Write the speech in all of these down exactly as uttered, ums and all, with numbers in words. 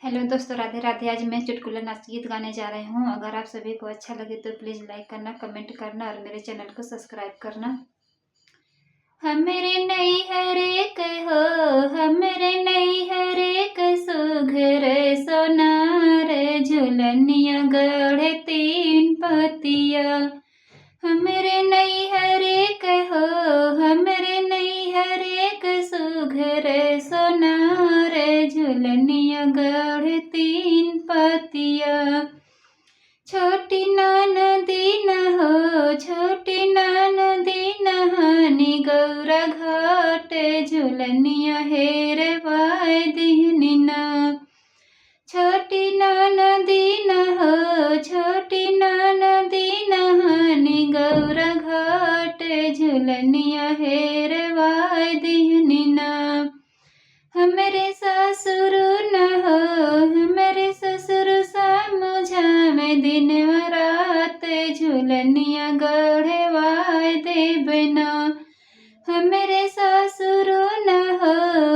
हेलो दोस्तों, राधे राधे। आज मैं चुटकुला नाच गीत गाने जा रही हूँ। अगर आप सभी को अच्छा लगे तो प्लीज लाइक करना, कमेंट करना और मेरे चैनल को सब्सक्राइब करना। हमरे नैहरे के हो, हमरे नैहरे के सुघर सोनार, झुलनिया गढ़े तीन पतिया। हमरे नैहरे के हो, हमरे नैहरे के सुघर सोनार, झुलनिया गढ़े तीन पतिया। छोटी ननदी न हो, छोटी ननदी नहानी गौरा घाट, झुलनिया हेरवाय दिहनी ना। छोटी ननदी न हो, छोटी ननदी नहानी गौरा घाट, झुलनिया हेरवाय दिहनी ना। हमरे ससुर न हो, हमरे ससुर समझावे दिनवा रात, झुलनिया गढ़वाय देबे ना। हमरे ससुर न हो,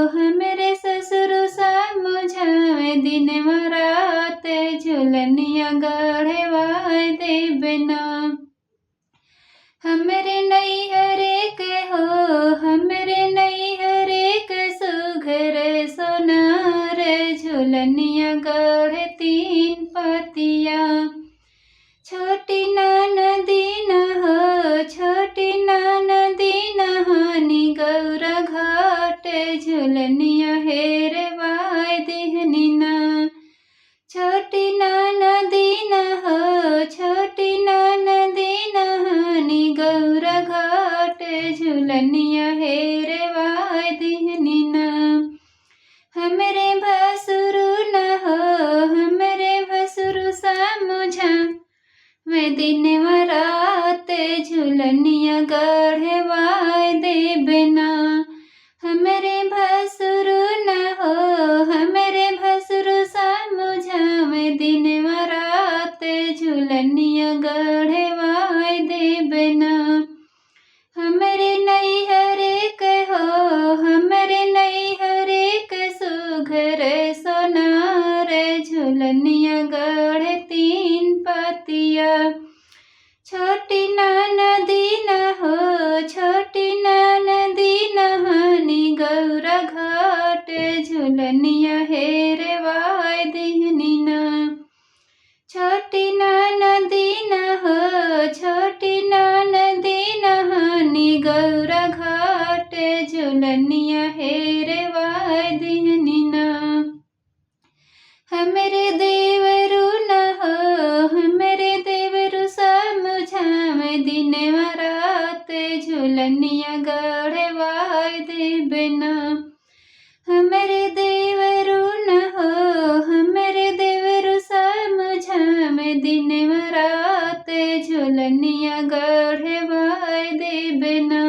हमरे ससुर समझावे दिनवा रात, झुलनिया गढ़वाय देबे ना। हमरे नैहरे के हो, हमरे नैहरे के सुघर सोनार, झुलनिया गढ़े तीन पतिया। छोटी ननदी न हो, छोटी ननदी नहानी गौरा घाट, झुलनिया हेरवाय दिहनी ना। छोटी ननदी न हो, छोटी ननदी नहानी गौरा घाट, झुलनिया हेरवाय दिहनी ना। हमरे भसुर न हो, हमरे भसुर समझावे दिनवा रात, झुलनिया गढ़वाय देबे ना। हमरे भसुर न हो, हमरे भसुर समझावे दिनवा रात, झुलनिया गढ़वाय देबे ना। हमरे नैहरे के हो, हमरे नैहरे के सुघर सोनार, झुलनिया गढ़े तीन पतिया। छोटी ननदी न हो, छोटी ननदी नहानी गौरा घाट, झुलनिया हेरवाय दिहनी ना। छोटी ननदी न हो, छोटी ननदी नहानी गौरा घाट, झुलनिया हेरवाय दिहनी ना। हमरे देवरू न हो, हमरे देवरू समझावे दिनवा रात, झुलनिया गढ़वाय देबे ना। हमरे देवरू न हो, हमरे देवरू समझावे दिनवा रात, झुलनिया गढ़वाय देबे ना।